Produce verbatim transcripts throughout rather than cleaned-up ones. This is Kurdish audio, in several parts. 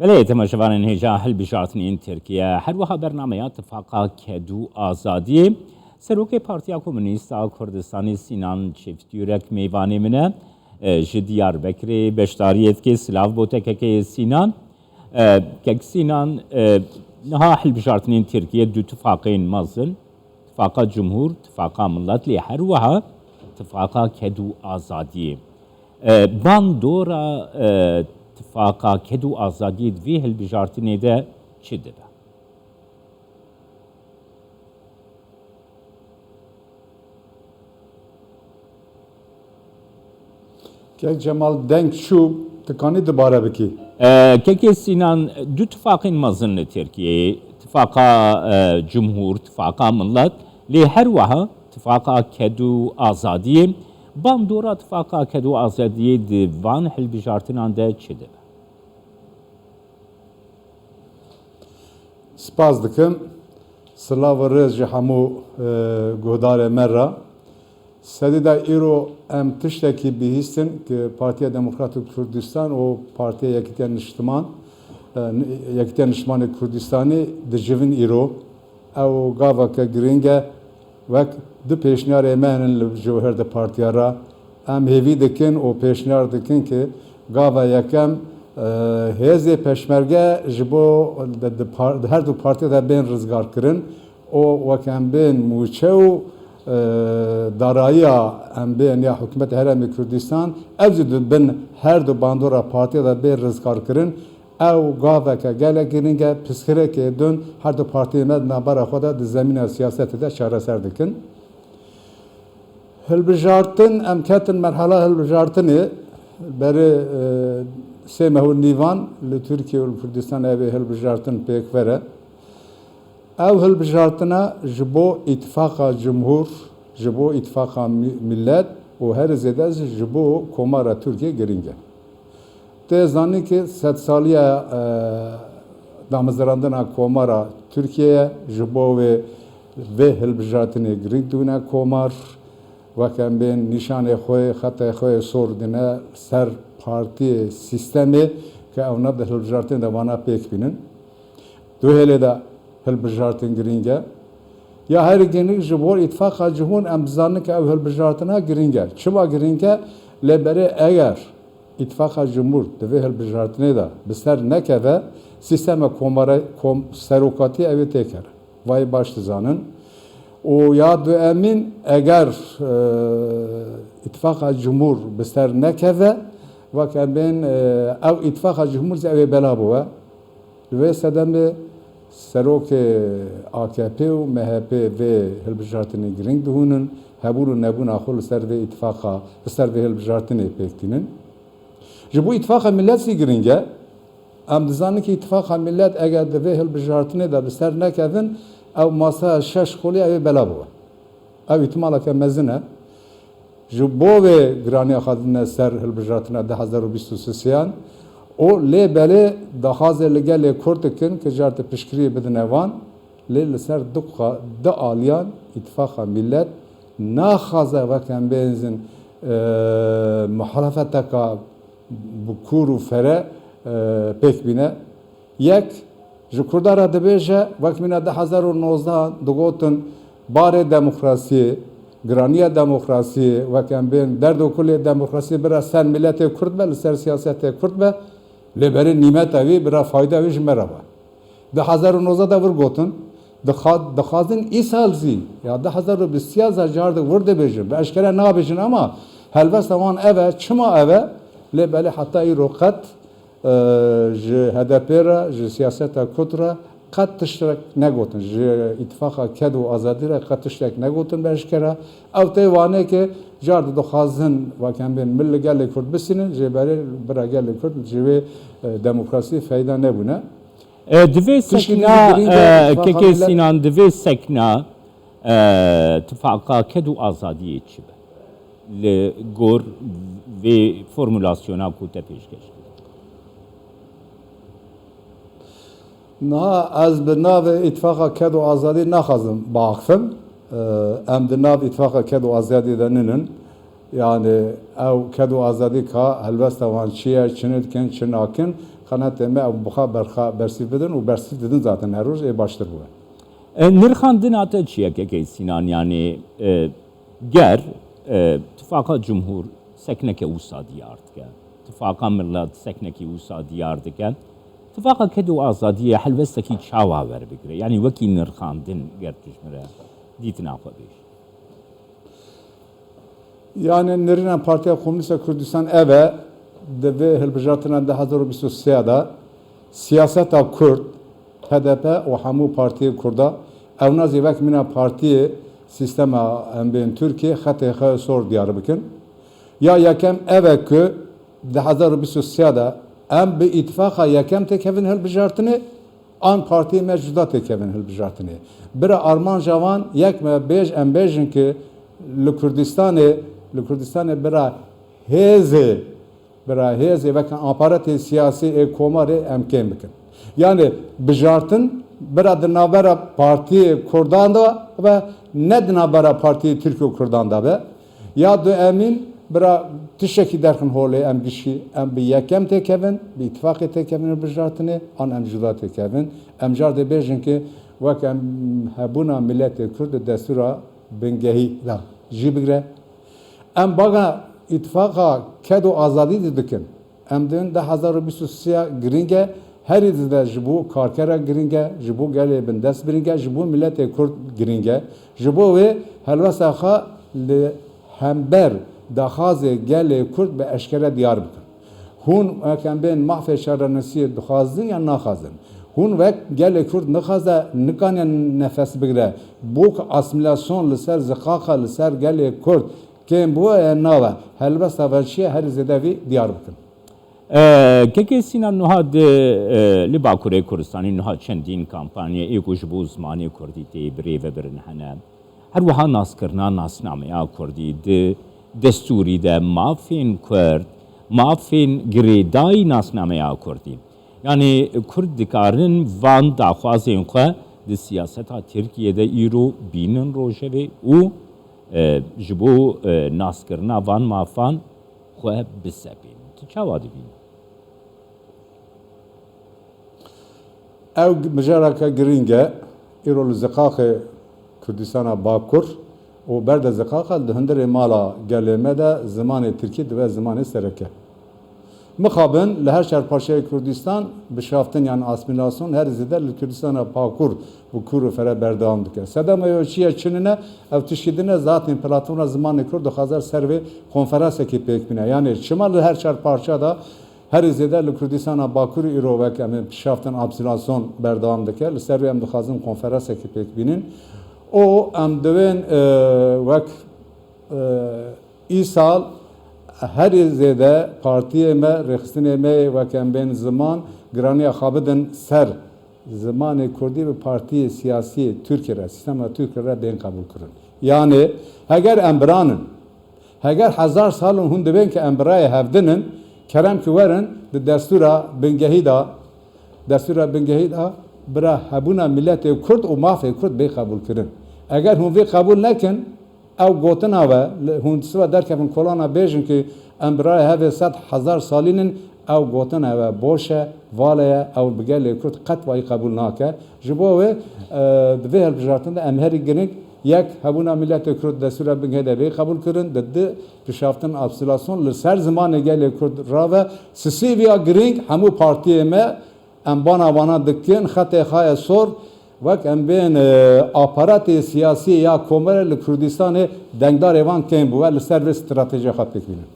Belê, temaşevanên hêja hilbijartinên Tirkiye, her wiha bernameya Tifaqa Ked û Azadiyê, Serokê Partiya Komûnîst a Kurdistanê Sînan Çiftîrek mêvanê min e, e, ji Diyarbekirê beşdariyê dike. Silav bo te kekê Sînan. E, kek Sînan, e, niha hilbijartinên Tirkiye du tifaqên mezin, Tifaqa Cumhur, Tifaqa Millet, lê her wiha Tifaqa Ked û Azadiyê. E, bandora, e, Tifaqa Ked û Azadiyê di vê hilbijartinê de çi dibe? Kek Cemal, deng çû, dikanî dubare bikî? E, kekê Sînan, du tifaqên mezin li Tirkiyeyê, Tifaqa, e, Cumhur, Tifaqa Millet, lê her wiha Tifaqa Ked û Azadiyê. Bandora Tifaqa Ked û Azadiyê di van hilbijartinan de çi dibe? Spas dikim. Silav û rêz ji hemû, e, guhdarê me re. Sedî de îro em tiştekî bihîstin ki Partiya Demokratîk Kurdistan û Partiya Yekîtiya Niştiman, e, Yekîtiya Niştimanê Kurdistanê dicivin îro. Ew gaveke girîng e. Wek du pêşniyarê me hene li cewher de partiya re. Em hêvî dikin û pêşniyar dikin ki gava yekem, e, hêzê peşmerge ji bo di, di par-, di her du partiya de bên rizgarkirin û wek em bên mûçe û, e, darayiya em bên ya Hikûmeta Herêmê Kurdistan, ev jî di bin her du bandora partiya de bê rizgarkirin. Ew gaveke gelek girîng e, pirsgirêkê din her du partiyên me di navbera xwe de di zemîna siyasetê de çareser dikin. Hilbijartin, em ketin merhala hilbijartinê, berê, e, sê meh û nîvan li Tirkiye û li Kurdistan ev ê hilbijartin pêkver e. Ew hilbijartina ji bo Îtifaqa Cumhur, ji bo Îtifaqa Mi-, Millet û herî zêde jî ji bo Komara Tirkiye girîng e. Tê zanîn ki sedsaliya, e, damezrandina Komara Tirkiye ye, ji bo wê, vê hilbijartinê girîng dibûne komar, wek em bên nîşanê xwe, xetê xwe sor dine ser partiyê, sîstemê, ke ew ne di hilbijartinê de vana pêk bînin. Duhêlê de hilbijartin girîng e. Ya herî girîng ji bo Îtifaqa Cumhur em dizanin ke ew hilbijartina girîng e. Çima girîng e? Lê berê eger Îtifaqa Cumhur di vê hilbijartinê de bi ser nekeve, sîstema komare-, kom-, serokatiyê ew ê têkere. Vayê baş dizanin. Û ya duemîn, eger, e, Îtifaqa Cumhur bi ser nekeve, wek em bên, e, ew Îtifaqa Cumhur zî ew ê bela biwe. Li vê sedemê serokê A K P û M H P vê hilbijartinê girîng dihûnin, hebûn û nebûna xwe li ser vê îtifaqa, li ser vê hilbijartinê pêk tînin. Ji bo Îtifaqa Millet zî girîng e. Em dizanin ki Îtifaqa Millet eger di vê hilbijartinê de bi ser nekevin, ew masaya şeş xolî ew ê bela biwe. Ew îhtimaleke mezin e. Ji bo vê giraniya xwe didine ser hilbijartina du hezar û bîst û sêyan û lê belê daxwazê li gelê Kurd dikin ki car di piştgiriyê bidine wan, lê li ser du qa-, du aliyan Îtifaqa Millet naxwaze wek em bênzin, e, muhalefeteka bi kûr û fere, e, pêk bîne. Yek ji Kurdan re dibêje, wek mîna du hezar û nozdeh digotin, barê demokrasiyê, giraniya demokrasiyê, wek em bên derd û kulê demokrasiyê bira ser miletê Kurd be, li ser siyasetê Kurd be, lê berê nîmeta wî bira fayda wî ji me re be. Du hezar û nozdeh de vir gotin, dixa-, dixwazin îsal zî, ya du hezar û bîst ya zî car di vir dibêjin, bi eşkere nabêjin ama helbesta wan ev e, çima ev e, lê belê heta îro qet e, ji H D P re, ji siyaseta Kurd re qet tiştek negotin. Ji Îtifaqa Ked û Azadî re qet tiştek negotin bi eşkera. Ew tê wanê ke car di dixwazin wek em bên mil li gelê Kurd bisînin, jê berê bira gelê Kurd ji vê, e, demokrasî feyda nebûne. E, divê Tiştî sekna, girîng e, e, Îtifaqa kekê Millet Sînan, divê sekna, e, Tifaqa Ked û Azadiyê çi be? Li gor vê formulasyona ku te pêşkêş kir. Niha ez bi navê Îtifaqa Ked û Azadî naxwazim biaxifim. Em di nav Îtifaqa Ked û Azadî de nînin. Yani ew ked û azadî ka helwesta wan çi ye, çi nedikin, çi nakin, Qenatê me ew bixa berxa bersîv bidin û bersîv didin zaten her roj ê baştir bû. E, nirxandina te çi ye kekê Sînan? Yanî, e, ger, e, tifaqa cumhur sekneke wisa diyar dike, tifaqa milet seknekî wisa diyar dike, tifaqa ked û azadiyê helwestekî çawa werbigire? Yanî wekî nirxandin ger tu ji min re dîtina xwe bêjî. Yani nirîna Partiya Komûnîst a Kurdistan ev e, di vê hilbijartina du hezar û bîst û sê de siyaseta Kurd, H D P û hemû partiyê Kurda, ew nazî wek mîna partiyê sîstema em bên Tirkiyê xetê xwe sor diyar bikin. Ya yekem ev e ku du hezar û bîst û sê de em bi îtifaqa yekem têkevin hilbijartinê, an partiyê me cuda têkevin hilbijartinê. Bira armanca wan yek me bêj, em bêjin ki li Kurdistanê, li Kurdistanê bira hêzê, bira hêzê weke aparatê siyasî ê komarê em kêm bikin. Yani bijartin bira di navbera partiyê Kurdan de ve ne di navbera partiyê Tirk û Kurdan de be. Ya du emîn, bira tiştekî derxin holê, em gişî, em bi yekem têkevin, bi îtifaqê têkevin hilbijartinê, an em cuda têkevin. Em car dê bêjin ki wek em hebûna miletê Kurd di destûra bingehî de jî bigire. Em baga îtifaqa ked û azadî de dikin. Em din du hezar û bîst û sê girîng e, herî zêde ji bo karkera girîng e, ji bo gelê bindest girîng e, ji bo miletê Kurd girîng e. Ji bo wê helwesta xwe li hember daxwazê gelê Kurd bi eşkere diyar bikin. Hûn wek em bên mafê çarenusiyê dixwazin yan naxwazin? Hûn wek gelê Kurd nixwaze, nikaniye nefes bigire. Bo ku asimilasyon li ser ziqaqa, li ser gelê Kurd kêm bûye, nabe. Helwesta ve çi ye, herî zêde vî diyar bikin. E, kekê Sînan, nuha di, e, li Bakurê Kurdistanê nuha çendîn kampanyayê ku ji bo zimanê kurdî tê birêvebirin hene. Her wiha naskirina nasnameya kurdî di destûrî de mafên kurd, mafên girêdayî nasnameya kurdî. Yanî kurd dikarin van daxwazên xwe di siyaseta Tirkiyê de îro bînin rojevê û, e, ji bo, e, naskirina van mafan xwe bisepînin. Tu çawa dibînî? Ew mijareke girîng e. Îro li ziqaxê Kurdistana Bakur û ber de ziqaxa li hundirê mala gelê me de zimanê tirkî dibe zimanê sereke. Mixabin li her çar parçeyê Kurdistan bişaftin yan asmîlasyon her zêde li Kurdistana Bakur bi kûr û fere berdewam dike. Sedema yo çi ye çi nine, ew tiştî din e, zaten platforma zimanê Kurd dixwaze ser vê konferansekê pêk bîne. Yanê çima li her çar parça de herî zêde li Kurdistana Bakurî îro wek em ê pişaftin asmîlasyon berdewam dike. Li ser wê em dixwazin konferansekê pêk bînin. Û em divên, e, wek, e, îsal herî zêde partiyê me, rêxistinê me yê wek em bên ziman giraniya xwe bidin ser zimanê kurdî bi partiyê siyasî yê Tirkiyê re, sîstema Tirkiyê re bên qebûlkirin. Yanê heger em biranin, heger hezar sal in hûn dibên ke em birayê hevdin in, kerem ki werin di destûra bingehî de, destûra bingehî de bira hebûna miletê Kurd û mafê Kurd bê qebûlkirin. Eger hûn vê qebûl nekin, ew gotina we, li, hûn siva derkevin kolana bêjin ki em birayê hevê sed hezar salîn in, ew gotina we boş e, vale ye, ew bi gelê Kurd qet wayî qebûl nake. Ji bo wê, e, di vê hilbijartin de em herî giring yek hebûna miletê Kurd destûra bingehê de bê qebûl kirin, di di pişaftin asmîlasyon li ser zimanê gelê Kurd rave, sisêviya giring hemû partiyê me em bana wana dikin, xetê xwe ye sor, wek em bên, e, aparatê siyasî ya komarê li Kurdistanê dengdarê wan kêm bû, we li ser vê stratejiya xwe pêk bînin.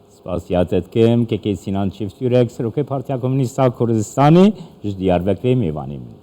Spasiya te dikim, Kekê Sînan Çiftîrek, Serokê Partiya Komûnîst a Kurdistanê, ji Diyarbekirê mêvanê min.